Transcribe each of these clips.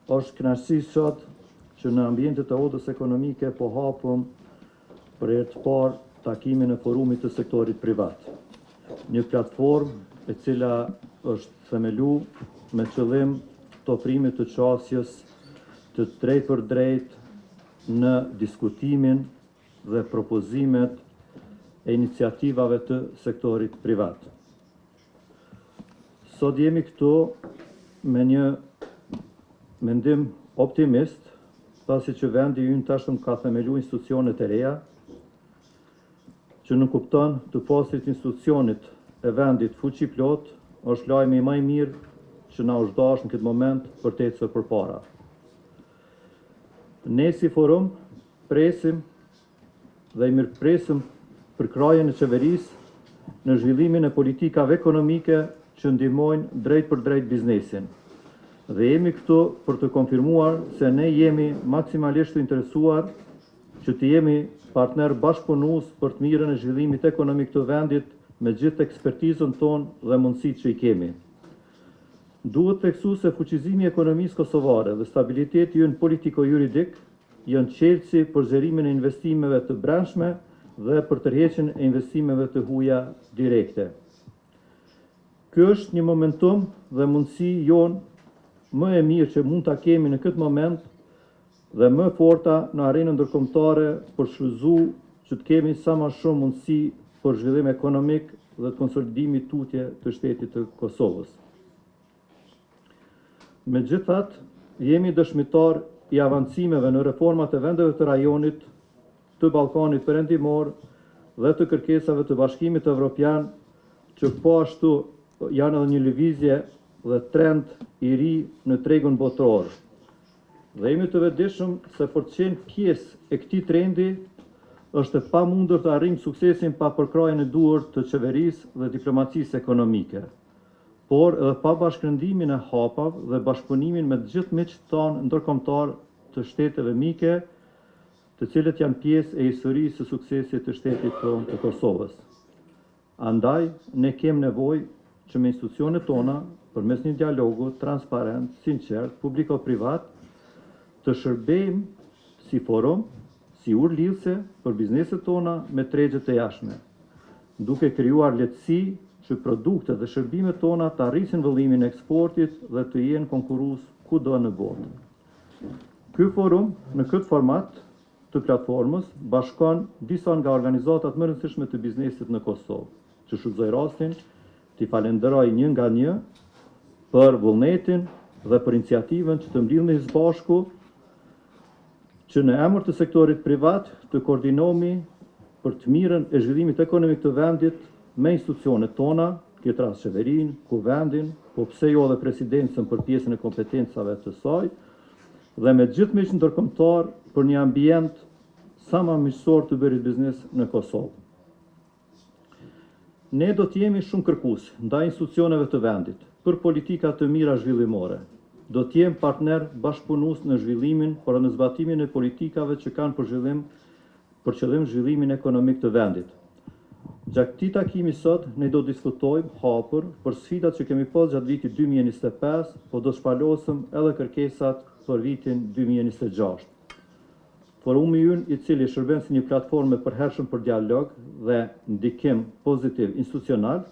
Është kënaqësi sot që në ambientet e Odës Ekonomike po hapëm për herë të parë takimin e forumit të sektorit privat. Një platformë e cila është themelu me qëllim të ofrimit të qasjes të drejtpërdrejtë në diskutimin dhe propozimet e iniciativave të sektorit privat. Sot jemi këtu me një mendim optimist, pasi që vendi ynë tashmë ka themelu institucionet e reja, që nënkupton të pasurit institucionet e vendit fuqiplotë, është lajmi më i mirë që na është dashur në këtë moment për të ecur përpara. Ne si forum presim dhe i mirëpresim përkrahjen e qeverisë në zhvillimin e politikave ekonomike që ndihmojnë drejtpërdrejt biznesin. Dhe jemi këtu për të konfirmuar se ne jemi maksimalisht të interesuar që të jemi partner bashkëpunues për të mirën e zhvillimit ekonomik të vendit me gjithë ekspertizën tonë dhe mundësitë që i kemi. Duhet theksu se fuqizimi i ekonomisë kosovare dhe stabiliteti ynë politiko-juridik janë çelësi për zgjerimin e investimeve të brendshme dhe për tërheqjen e investimeve të huaja direkte. Ky është një momentum dhe mundësi jonë më e mirë që mund ta kemi në këtë moment dhe më e forta në arenën ndërkombëtare për shfrytëzu që të kemi sa më shumë mundësi për zhvillim ekonomik dhe të konsolidimit tutje të shtetit të Kosovës. Megjithatë, jemi dëshmitar i avancimeve në reformat e vendeve të rajonit të Ballkanit Perëndimor dhe të kërkesave të Bashkimit Evropian që po ashtu janë edhe një lëvizje dhe trend i ri në tregun botëror. Dhe jemi të vetëdijshëm se për të qenë pjesë e këtij trendi është e pamundur të arrijmë suksesin pa përkrahjen e duhur të qeverisë dhe diplomacisë ekonomike, por edhe pa bashkërendimin e hapave dhe bashkëpunimin me të gjithë miqtë tanë ndërkombëtar të shteteve mike, të cilët janë pjesë e historisë së suksesit të shtetit tonë të Kosovës. Andaj, ne kem nevojë që me institucionet tona, përmes një dialogu transparent, sinqert, publiko-privat, të shërbejmë si forum, si urë lidhëse për bizneset tona me tregjet e jashtme, duke krijuar lehtësi që produktet dhe shërbimet tona ta rrisin vëllimin e eksportit dhe të jenë konkurrues kudo në botë. Ky forum, në këtë format të platformës, bashkon disa nga organizatat më rëndësishme të biznesit në Kosovë, që shfrytëzoj rastin t'i falenderoj një nga një për vullnetin dhe për iniciativën që të mblidhemi së bashku që në emër të sektorit privat të koordinohemi për të mirën e zhvillimit ekonomik të vendit me institucionet tona, këtë rast qeverinë, kuvendin, po pse jo edhe presidencën për pjesën e kompetencave të saj, dhe me gjithë miqtë ndërkombëtar për një ambient sa më miqësor të bërit biznes në Kosovë. Ne do të jemi shumë kërkues ndaj institucioneve të vendit për politika të mira zhvillimore. Do të jem partner bashkëpunues në zhvillimin, por edhe në zbatimin e politikave që kanë për zhvillim për qëllim zhvillimin ekonomik të vendit. Gjatë këtij takimi sot, ne do të diskutojmë hapur për sfidat që kemi pas gjatë vitit 2025, po do të shpalosëm edhe kërkesat për vitin 2026. Forumi ynë, i cili shërben si një platformë e përhershëm për dialog dhe ndikim pozitiv institucional,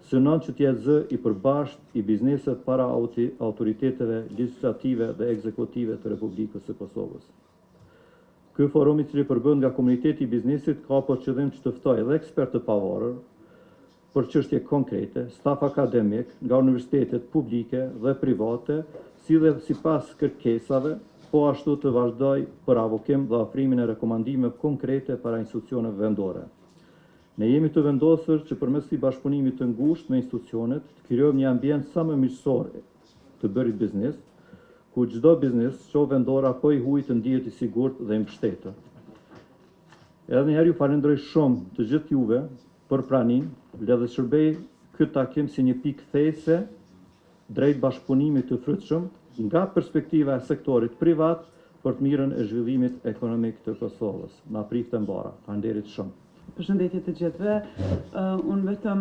synon që të jetë zë i përbashkët i bizneseve para autoriteteve legjislative dhe ekzekutive të Republikës së Kosovës. Ky forum i cili përbëhet nga komuniteti i biznesit ka për qëllim që të ftojë edhe ekspertë të pavarur për çështje konkrete, staf akademik nga universitetet publike dhe private, si dhe sipas kërkesave, po ashtu të vazhdoj për avokim dhe afrimin e rekomandimeve konkrete para institucioneve vendore. Ne jemi të vendosur që përmes këtij bashkëpunimi të ngushtë me institucionet, të krijojmë një ambient sa më miqësor të bërit biznes, ku çdo biznes, qoftë vendor apo i huaj, të ndihet i sigurt dhe i mbështetur. Edhe një herë ju falenderoj shumë të gjithë juve për praninë, le të shërbej ky takim si një pikë kthese drejt bashkëpunimit të frytshëm nga perspektiva e sektorit privat për të mirën e zhvillimit ekonomik të Kosovës. Na priftë e mbara. Faleminderit shumë. Përshëndetje të gjithëve. Unë vetëm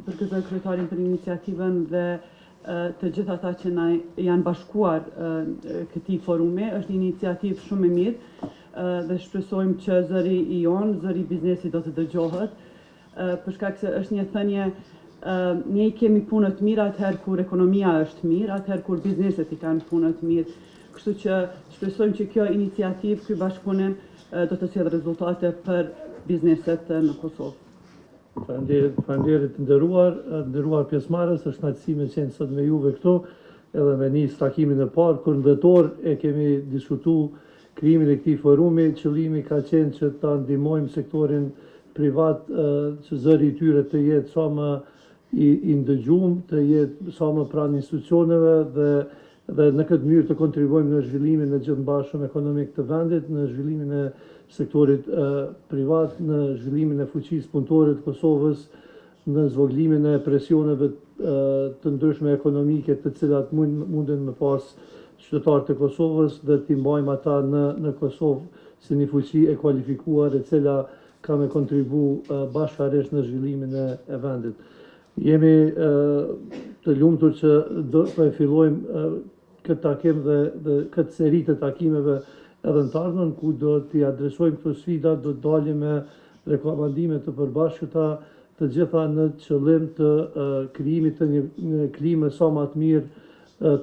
përgëzoj kryetarin për iniciativën dhe. të gjithë ata që na janë bashkuar këtij forumi. Është një iniciativë shumë e mirë dhe shpresojmë që zëri i jonë, zëri i biznesit do të dëgjohet, për shkak se është një thënie ne i kemi punët mirë atëherë kur ekonomia është mirë, atëherë kur bizneset i kanë punët mirë. Kështu që shpresojmë që kjo iniciativë, ky bashkëpunim do të sjellë rezultate për bizneset në Kosovë. Faleminderit, faleminderit të nderuar, të nderuar pjesëmarrës, është kënaqësi me qenë sot me juve këtu, edhe me nis takimin e parë, kur në dhjetor e kemi diskutu krijimin e këtij forumi, qëllimi ka qenë që ta ndihmojmë sektorin privat, që zëri i tyre të jetë sa më i, i ndëgjum, të jetë sa më pranë institucioneve dhe dhe në këtë mënyrë të kontribuojmë në zhvillimin e gjithëmbarshëm ekonomik të vendit, në zhvillimin e sektorit privat, në zhvillimin e fuqisë punëtore të Kosovës, në zvogëlimin e presioneve të ndryshme ekonomike të cilat munden me pas qytetarët e Kosovës dhe t'i mbajmë ata në në Kosovë si një fuqi e kualifikuar e cila ka me kontribu bashkarisht në zhvillimin e, e vendit. Jemi të lumtur që do po e fillojmë këtë takim dhe, dhe këtë seri të takimeve edhe në të ardhmen, ku do t'i adresojmë këto sfida, do të dalim me rekomandime të përbashkëta, të gjitha në qëllim të krijimit të një, një klime sa më të mirë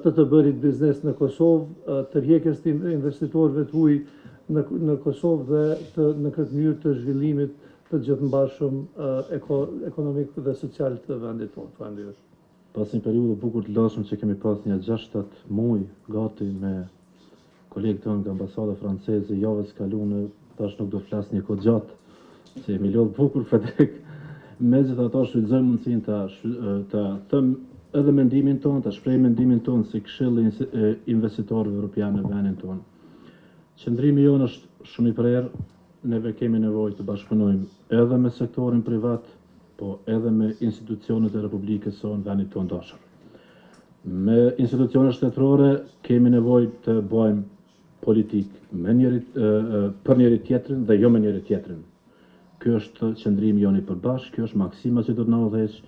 të të bërit biznes në Kosovë, tërheqjes të investitorëve të huaj në, në Kosovë dhe të, në këtë mënyrë të zhvillimit të gjithëmbarshëm eko, ekonomik dhe social të vendit tonë. Faleminderit. Pas një periudhe bukur të lodhshme që kemi pas një 6-7 muaj gati me kolegët tonë nga ambasada franceze javës kalune, tash nuk do flas një kohë gjatë, se jemi lodh bukur Frederik. Megjithatë shfrytëzoj mundësinë ta ta them edhe mendimin tonë, ta shpreh mendimin tonë si Këshilli i Investitorëve Evropian në vendin tonë. Qëndrimi jonë është shumë i prerë, neve kemi nevojë të bashkëpunojmë edhe me sektorin privat, po edhe me institucionet e Republikës sonë, vendit tonë dashur. Me institucionet shtetërore kemi nevojë të bëjmë politikë me njëri për njëri tjetrin dhe jo me njëri tjetrin. Ky është qëndrimi jonë i përbashkët, kjo është maksima që do të na udhëheq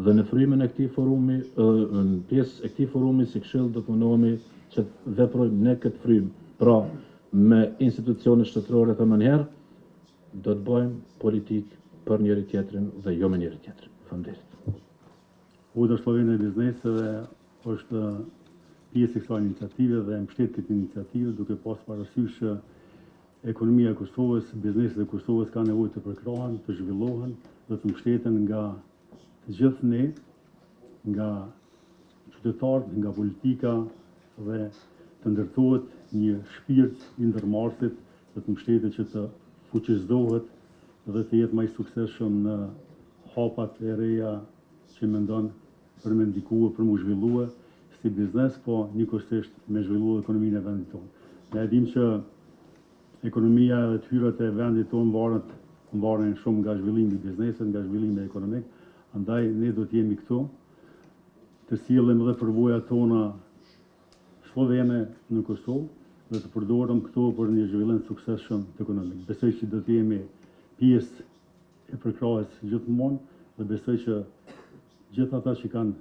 dhe në frymën e këtij forumi, në pjesë e këtij forumi si këshill do të mundohemi që të veprojmë në këtë frymë. Pra, me institucionet shtetërore të menjëherë do të bëjmë politikë për njëri tjetrin dhe jo me njëri tjetrin. Faleminderit. Oda Sllovene e Bizneseve është pjesë e kësaj iniciative dhe mbështet këtë iniciativë duke pas parasysh që ekonomia e Kosovës, bizneset e Kosovës kanë nevojë të përkrahen, të zhvillohen dhe të mbështeten nga të gjithë ne, nga qytetarët, nga politika dhe të ndërtohet një shpirt i ndërmarrësit dhe të mbështetet që të fuqizohet dhe të jetë më i suksesshëm në hapat e reja që mendon për me ndikue, për mu zhvillue si biznes, po njëkohësisht me zhvillu ekonominë e vendit tonë. Ne e dim që ekonomia dhe të hyrat e vendit tonë varet varen shumë nga zhvillimi i biznesit, nga zhvillimi ekonomik, andaj ne do të jemi këtu të sjellim edhe përvojat tona sllovene në Kosovë dhe të përdorim këto për një zhvillim të suksesshëm të ekonomik. Besoj që do të jemi pjesë e përkrahjes gjithmonë dhe besoj që gjithë ata që kanë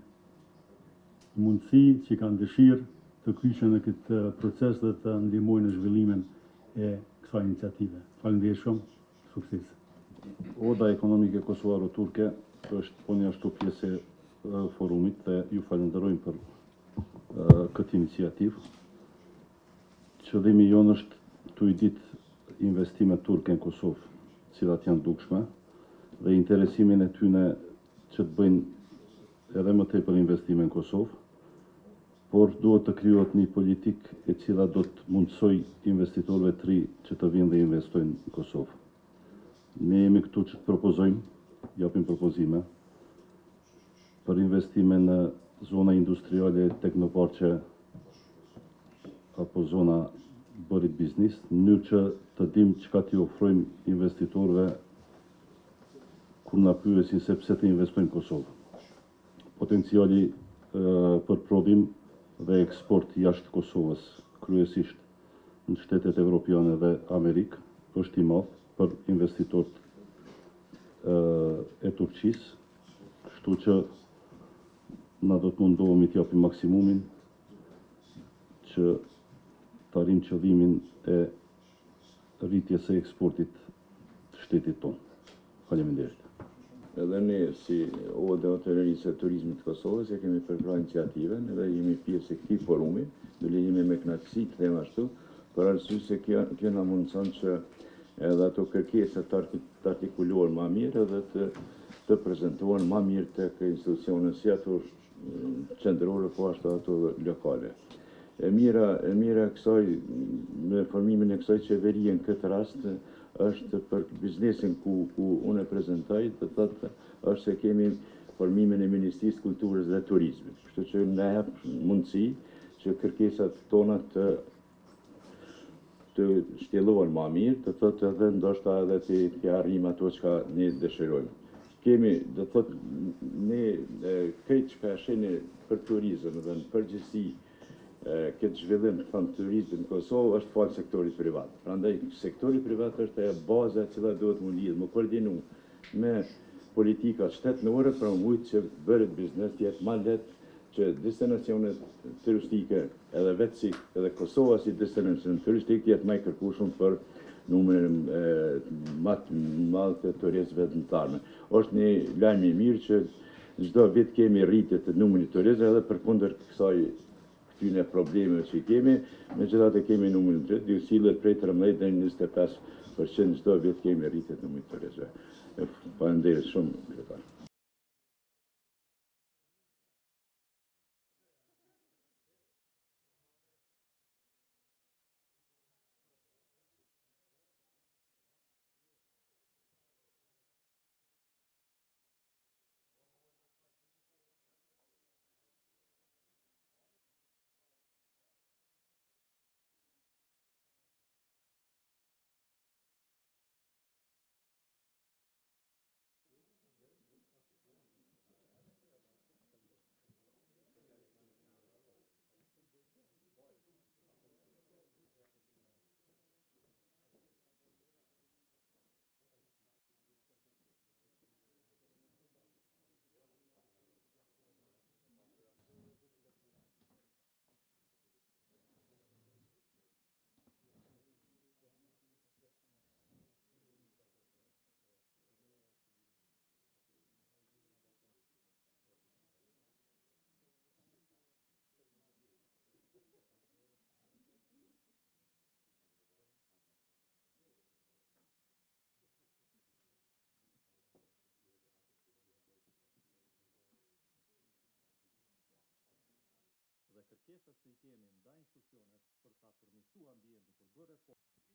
mundësi, që kanë dëshirë të kyçen në këtë proces dhe të ndihmojnë në zhvillimin e kësaj iniciative. Faleminderit shumë, sukses. Oda Ekonomike Kosovaro-Turke është po njashtu pjesë e forumit dhe ju falenderojmë për këtë iniciativë. Qëllimi jonë është të i ditë investimet turke në Kosovë, cilat janë dukshme, dhe interesimin e tyne që të bëjnë edhe më tepër investime në Kosovë, por duhet të krijohet një politikë e cila do të mundësoj investitorëve të ri që të vinë dhe investojnë në Kosovë. Ne jemi këtu që të propozojmë, japim propozime për investime në zona industriale, teknoparqe apo zona bërit biznis, në mënyrë që të dim çka t'i ofrojmë investitorëve kur na pyesin se pse të investojnë në Kosovë. Potenciali për prodhim dhe eksport jashtë Kosovës, kryesisht në shtetet evropiane dhe Amerikë, është i madh për investitorët e Turqisë, kështu që. Na do të mundohemi të japim maksimumin që të arrijmë qëllimin e rritjes së eksportit të shtetit tonë. Faleminderit. Edhe ne si Oda e Hotelerisë e Turizmit të Kosovës e kemi përkrah iniciativën edhe jemi pjesë e këtij forumi, bile jemi me kënaqësi të them ashtu, për arsye se kjo kjo na mundëson që edhe ato kërkesa të të artikulohen ma mirë edhe të të prezentohen ma mirë tek institucionet si ato qendrore po ashtu ato lokale. E mira, e mira e kësaj, me formimin e kësaj qeverie në këtë rast, është për biznesin ku, ku unë e prezentoj, do të thotë është se kemi formimin e Ministrisë Kulturës dhe Turizmit. Kështu që na jep mundësi që kërkesat tona të të shtjellohen ma mirë, do të thotë edhe ndoshta edhe t'i t'i arrijmë ato çka ne dëshirojmë. Kemi, do të thotë, ne krejt çka e shihni për turizëm dhe në përgjithësi këtë zhvillim të thënë turizmit në Kosovë është falë sektorit privat. Prandaj sektori privat është ajo baza e cila duhet mu lidh, mu koordinu me politikat shtetënore për me mujtë që bërit biznes të jetë ma lehtë që destinacionet turistike edhe vetë si edhe Kosova si destinacion turistik të jetë ma i kërkueshëm për numrin ma të madh të turistëve në të ardhmen. Është një lajm i mirë që çdo vit kemi rritje të numrit të turistëve edhe përkundër kësaj këtyne problemeve që i kemi, megjithatë kemi numrin të rritur, sillet prej 13 deri në 25% çdo vit kemi rritje të numrit të turistëve. Faleminderit shumë, kryetar. Dhe kërkesat që i kemi ndaj institucioneve për ta përmirësuar ambientin, për bërë reformë.